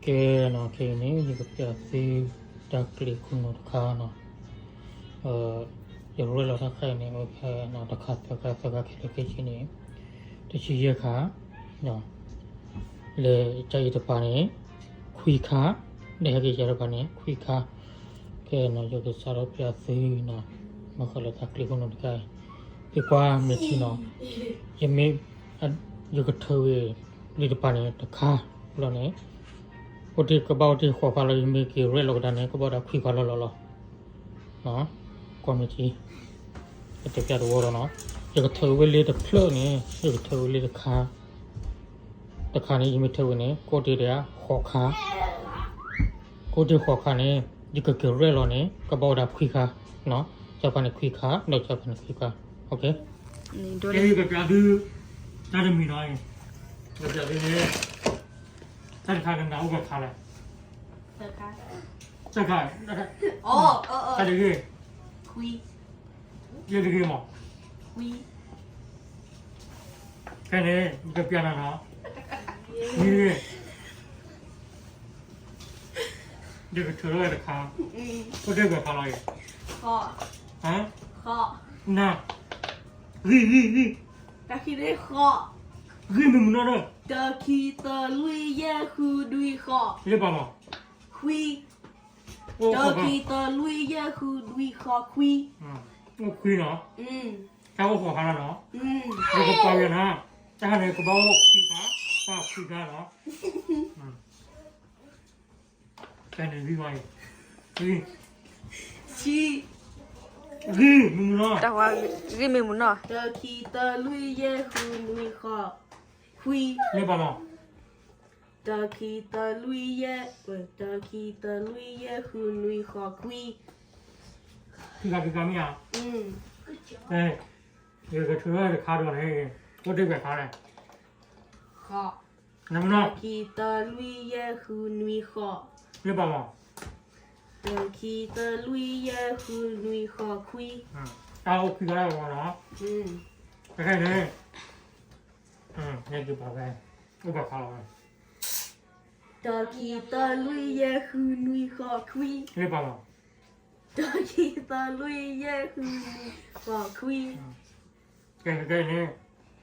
ကဲနီၤ, ခဲအံၤန့ၣ် ယကပျးသု တၢ်ကျဲခိၣ်နူာ်တခါနီၤ. ယရဲၣ်လီၤတၢ်ခါအံၤန့ၣ် အိၣ်ဖဲနီၤ တခါသၢခါ သၢခါခဲလၢာ်ခဲဆ့န့ၣ် တဆံယဲၢ်ခါ, လၢတၢ်အံၤတပၤန့ၣ် ခွံခါ, လၢဟဲက့ၤယၤတပၤန့ၣ် ခွံခါ. ကဲနီၤ ယကစးထီၣ်ပျးသုနီၤ, ဘၣ်ဃးလၢတၢ်ကျဲခိၣ်နူာ်တခါအံၤ, သုကွၢ်မ့ၢ်ထံနီၤ, ယမ့ၢ် ယကထၢဝံၤလံတပၤန့ၣ် တခါလီၤန့ၣ်, အိၣ်တ့ၢ်ကဘၣ်အိၣ်တ့ၢ်ဃိးခါလီၤ, ယမ့ၢ်က့ၤရဲၣ်လီၤကဒါန့ၣ် ကဘၣ်အိၣ်ဒၣ်ခွံခါလီၤလီၤလီၤ. ကွၢ်မ့ၢ်ထံ, ယတဲပျးတဝီဒီးနီၤ, ယကထၢဝံၤလံတဖျၢၣ်န့ၣ် ယကထၢဝံၤလံတခါ, တခါန့ၣ် ယမ့ၢ်ထၢဝံၤန့ၣ် ကအိၣ်တ့ၢ်ဒၣ်ဃိးခါ, ကအိၣ်တ့ၢ်ဃိးခါန့ၣ် ယကက့ၤရဲၣ်လီၤန့ၣ် ကဘၣ်အိၣ်ဒၣ်ခွံခါ, ကၢ်ဖးန့ၣ်ခွံခါ ဒီးကၢ်ဖးန့ၣ်ခွံခါ, ကဲ ယကပျးသု တၢ်တမံၤနီၤ, ယကပျးသုန့ၣ် တၢ်တခါကနၣ်အိၣ်ဘၣ်ခါလဲၣ်, တၢ်တခါ, တၢ်တဂ့ၢ်, ယတဂ့ၢ်မး, ဖဲန့ၣ် ယကပျးနၤနီၤ, ယကထၢထီၣ်ဝဲတခါ, အိၣ်တ့ၢ်ပှဲၤခါလီၤအံၤ, န ဂံၢ်ဂံၢ်ဂံၢ်, ဂံၢ်မ့ၢ်မုၢ်နီၢ်ဒီး, တၢ်ခံသၢလွံၢ်ယဲၢ်ဃုနွံဃိး, လၢပှၤမး, ခွံ, တၢ်ခံသၢလွံၢ်ယဲၢ်ဃုနွံဃိးခွံ, အိၣ်ခွံနီၤ, တၢ်အိၣ်ဃိးခါလီၤနီၤ, ယကပျးဝဲနၤ, တၢ်ခါန့ၣ် ကဘၣ်အိၣ်ခွံခါ, တၢ်ခွံခါလီၤ. တၢ်န့ၣ်ဂံၢ်ဝဲအံၤ, ဂံၢ်, ဂံၢ်မ့ၢ်မုၢ်နီၢ်, ဂံၢ်မ့ၢ်မုၢ်နီၢ်, တၢ်ခံသၢလွံၢ်ယဲၢ်ဃုနွံဃိးခွံ, လၢပှၤမး, တၢ်ခံသၢလွံၢ်ယဲၢ်, တၢ်ခံသၢလွံၢ်ယဲၢ်ဃုနွံဃိးခွံ, ခံခါခံခါမ့ၢ်ဧါ, ယကထုးထီၣ်တခါဒီးန့ၣ်, အိၣ်တ့ၢ်ပှဲၤခါလဲၣ်, တၢ်ခံသၢလွံၢ်ယဲၢ်ဃုနွံဃိး, လၢပှၤမး, တၢ်ခံသၢလွံၢ်ယဲၢ်ဃုနွံဃိးခွံ, တၢ်အိၣ်ခွံခါလီၤနီၤ, တခါအံၤန့ၣ်, ယကပျးဝဲ, အိၣ်ဘၣ်ခါလီၤဝဲ, တၢ်ခံသၢလွံၢ်ယဲၢ်ဃုနွံဃိးခွံ, လၢပှၤမး, တၢ်ခံသၢလွံၢ်ယဲၢ်ဃုနွံဃိးခွံ, ကဲကဲန့ၣ်,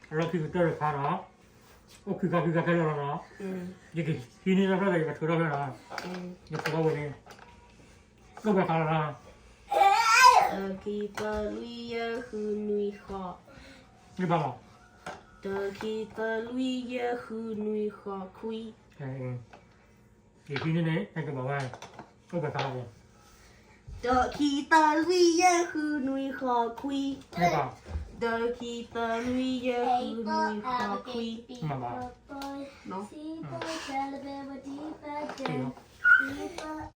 အလီၢ်ခံကတၢၢ်တခါနီၤ, အိၣ်ခံခါခံခါခဲလၢာ်လီၤနီၤ, ယကဟံးန့ၢ်တၢ်ဖျၢၣ်ဒီး ယကထုးထီၣ်ဖဲနီၤ, ယထုးထီၣ်ဝဲန့ၣ်, အိၣ်ဘၣ်ခါလီၤနီၤ, တၢ်ခံသၢလွံၢ်ယဲၢ်ဃုနွံဃိး, လၢပှၤမး, တၢ်ခံသၢလွံၢ်ယဲၢ်ဃုနွံဃိးခွံ, ယဟံးန့ၢ်န့ၣ် ဟဲက့ၤဘၣ်ဝဲ, အိၣ်ဘၣ်ခါလီၤဝဲ, တၢ်ခံသၢလွံၢ်ယဲၢ်ဃုနွံဃိးခွံ, တၢ်ခံသၢလွံၢ်ယဲၢ်ဃုနွံဃိးခွံ, မ့ၢ်ဘၣ်, မ့ၢ်ဘၣ်,